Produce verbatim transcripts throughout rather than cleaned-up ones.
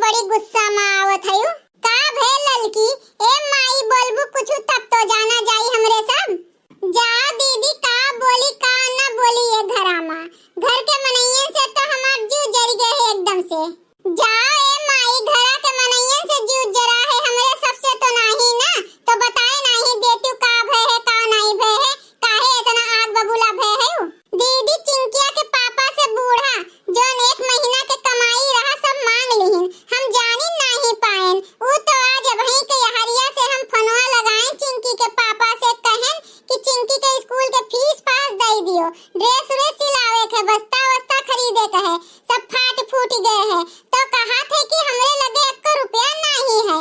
बड़ी गुस्सा मा आवत हयू। का भे ललकी, ए माई बोलबू कुछु तब तो जाना जाई हमरे सब। जा दीदी, का बोली का ना बोली ये घरा मा। घर के मनइयन से तो हमार जीव जरि गए है एकदम से। जा ए माई, घरा के मनइयन से जीव जरा है, हमरे सबसे तो नाही ना, तो बताए नाही देतू का भय है, का नाही भय है, काहे इतना आग बबूला भय है उ? दीदी, चिंकिया के पापा से बूढ़ा जौन एक महीना के कमाई रहा सब मांग लिहिन, हम जानिन नाही पाएन। उ तो आज अबहीं के यहरिया से हम फोनवा लगाएन चिंकी के पापा से, कहेन कि चिंकी के स्कूल के फीस पास दई दियो, ड्रेस व्रेस सिलावे के, बस्ता वस्ता खरीदे के है, सब फाट फूट गए है। तो कहत है कि हमरे लगे एको रुपया नाही है।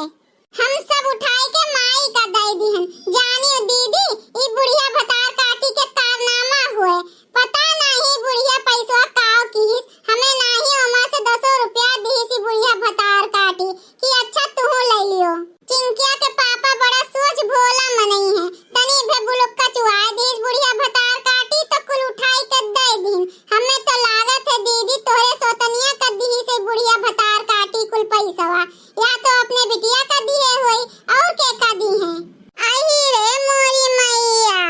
हम सब उठाई के माई का दई दिहन। जानियो दीदी, ई बुढ़िया भतार काटी के कारनामा हुए। पता नाही बुढ़िया पैसवा काव किहिस, हमें नाही ओमा से दसो रुपया दिहिस ई बुढ़िया भतार काटी कि अच्छा तुहू ले लियो। चिंकिया के पापा बड़ा सोच भोला मनई है, तनी भे बुलुक्का चुआए दिहिस बुढ़िया भतार काटी तो कुल उठाई के दे दिहिन। हमें तो लागत है दीदी तोहरे सोतनिया का दिहिस ई बुढ़िया भतार काटी कुल पैसवा, या तो अपने बिटिया का दिहे होई और के का दिहे। आई रे मोरी मैया।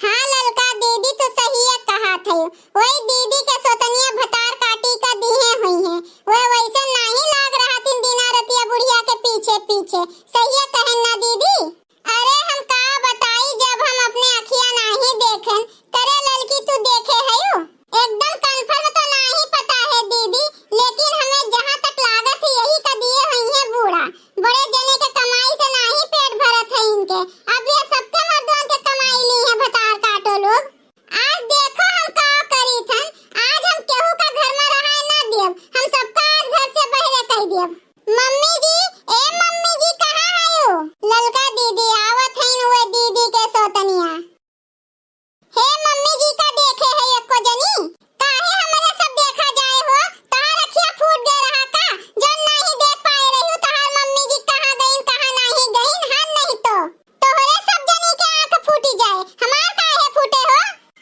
हाँ ललका दीदी तो सहिए कहत है, वही दीदी के सोतनिया भतार काटी का दिहे हुई है, वह वैसे नाही लाग रहा तीन दिना रतिया बुढ़िया के पीछे पीछे, सहिए कहेन ना दीदी। अरे हम का बताई जब हम अपने अखिया नाही देखेन, करे ललकी तू देखे हयू? एकदम कन्फर्म तो नाही पता है दीदी, लेकिन हमें जहाँ तक लागत है यही का दिए हुई है बूढ़ा। बड़े जने के कमाई से नाही पेट भरत है इनके, अब ये सबके मर्दों के कमाई ली है भतार काटो लोग। आज देखो हम का करी थन, आज हम केहू का घर में रहाए ना दियब, हम सबका आज घर से बहरे कर दियब। मम्मी जी, ए मम्मी जी कहाँ हयू? ललका दीदी आवत है वे दीदी के सोतनिया। हे मम्मी जी का देखे है एको जनी? काहे हमरे सब देखा जाए हो? तहार अखिया फूट गए रहा का? जौन नाही देख पाए रही हो तहार मम्मी जी कहाँ गईन, कहाँ नाही गईन, हाँ नहीं तो। तोहरे सब जनी के आँख फूटी जाए, हमार काहे फूटे हो?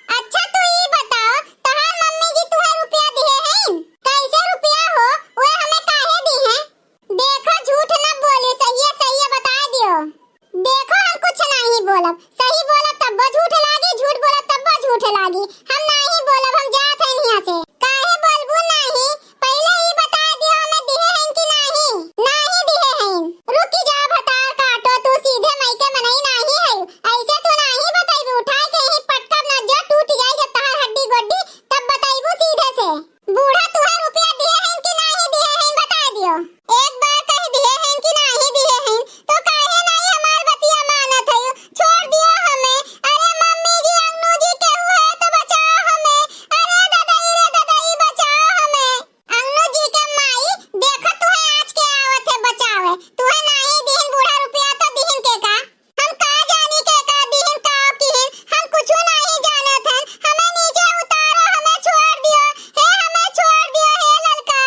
अच्छा तू ई बताओ, तहार मम्मी जी तुहे रुपया दिहे हैं? कैसे रुपया हो? वे हमें काहे दी हैं? देखो झूठ न बोली, सहिए सहिए बताए दियो। देखो हम कुछ नाही बोलब, सही बोलब तब्बो झूठ लागी, झूठ बोलब तब्बो झूठ लागी। हम नाही बोलब, हम जात हैं यहाँ से। काहे बोलबू नाही? पहिले ई बताए दियो हमें दिहे हैं कि नाही? नाही दिहे हैं। रुकी जा भतार काटो, तू सीधे मइके मनई नाही है, ऐसे तू नाही बतइबू, उठाए के ही पटकब न जो टूट जाई जब तहार हड्डी गोड्डी, तब बतइबू सीधे से। बूढ़ा तुहे रुपया दिहे हैं कि नाही दिहे हैं, बता दियो। एक बार कह दिहे हैं कि नाही दिहे हैं, तो काहे नाही हमार बतिया मानत है? छोड़ दियो हमें। अरे मम्मी जी, अंगनू जी केहू है तो बचाओ हमें। अरे ददई रे ददई, बचाओ हमें। अंगनू जी के माई, देखो तुहे आज के आवत है बचावे। तुहे नाही दिहिन बूढ़ा रुपया तो दिहिन के का? हम का जानी के का दिहिन, का किहिन, हम कुछु नाही जानत हन। हमें नीचे उतारो, हमें छोड़ दियो, हे हमें छोड़ दियो, हे ललका।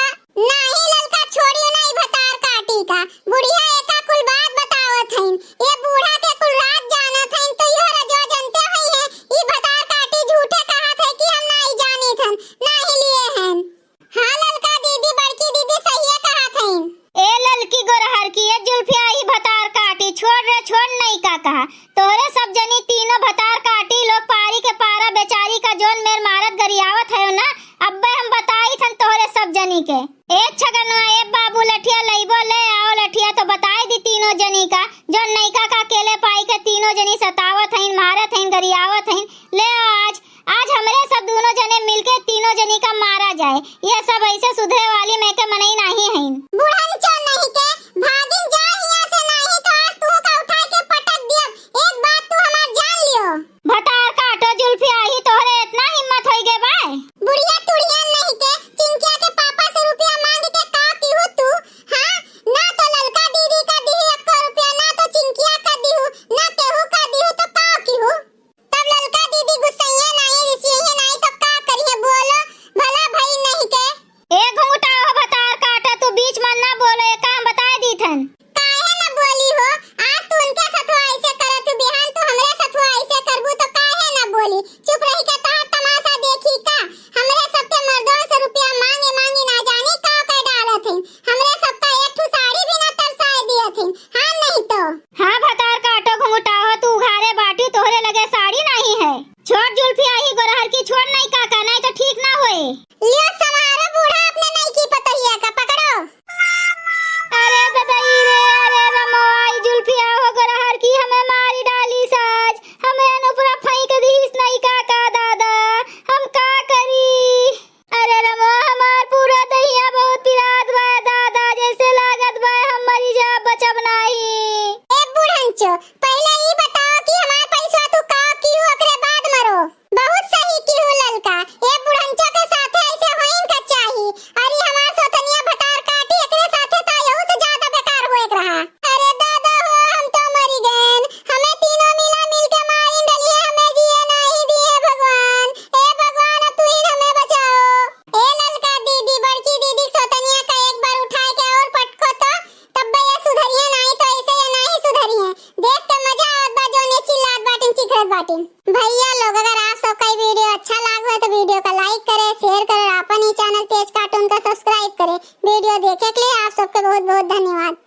नाही ललका, छोड़ियो नाही भतार काटी का। बुढ़िया एका कुल बात बतावत हइन, ये बूढ़ा के कुल राज जानत हइन, तो यह रजवा जनते हुई है, ई भतार काटी झूठे कहत है कि हम नाही जानित हन, नाही लिए हन। हाँ ललका दीदी, बड़की दीदी सहिए कहत हईन। ए ललकी गोरहर की, ए जुल्फिया, ई भतार काटी, छोड़ रे छोड़, नइका कहा। तोहरे सब जनी तीनों भतार काटी लोग पारी के पारा बेचारी का जौन मेर मारत गरियावत हयो ना, अब्बे हम बताई थन तोहरे सब जनी के। ए छगनवा, ए बाबू लठिया लइबो, ले आओ लठिया तो बताई दी तीनों जनी का, जौन नइका का अकेले पाई के तीनों जनी सतावत हईन, मारत हईन, गरियावत हईन। ले आओ आज, आज हमरे सब दूनो जने मिलके तीनो जनी का मारा जाए। ये सब ऐसे सुधरे वाली में के मनई नाही हईन। बूढ़न चोर नहीं के, भागिन जा हियां से, नाही तो आज तू का उठाए के पटक दियब। एक बात तू हमार जान लियो। भतार काटो जुल्फिया, ही तोहरे इतना हिम्मत होई गे बाय? बुढ़िया टुढ़िया नहीं के, चिंकिया के पापा से रुपया मांग के का किहू तू? हाँ, ना तो ललका दीदी का दिहू एको रुपया, ना तो चिंकिया का दिहू, ना केहू का दिहू, तो का किहू? तब ललका दीदी गुस्सइहे नाहीं, रिसियइहे नाहीं, तब का करिहे? बोलो, भला भई नहीं के। ए घुंघटा हो भतार काटा, तू बीच में ना बोलो, एक तैया लोग, अगर आप सबका ई video अच्छा लाग हो तो video का like करे, share करे और अपन ई channel तेज cartoon का subscribe करे। Video देखे के लिए आप सबके बहुत बहुत धन्यवाद।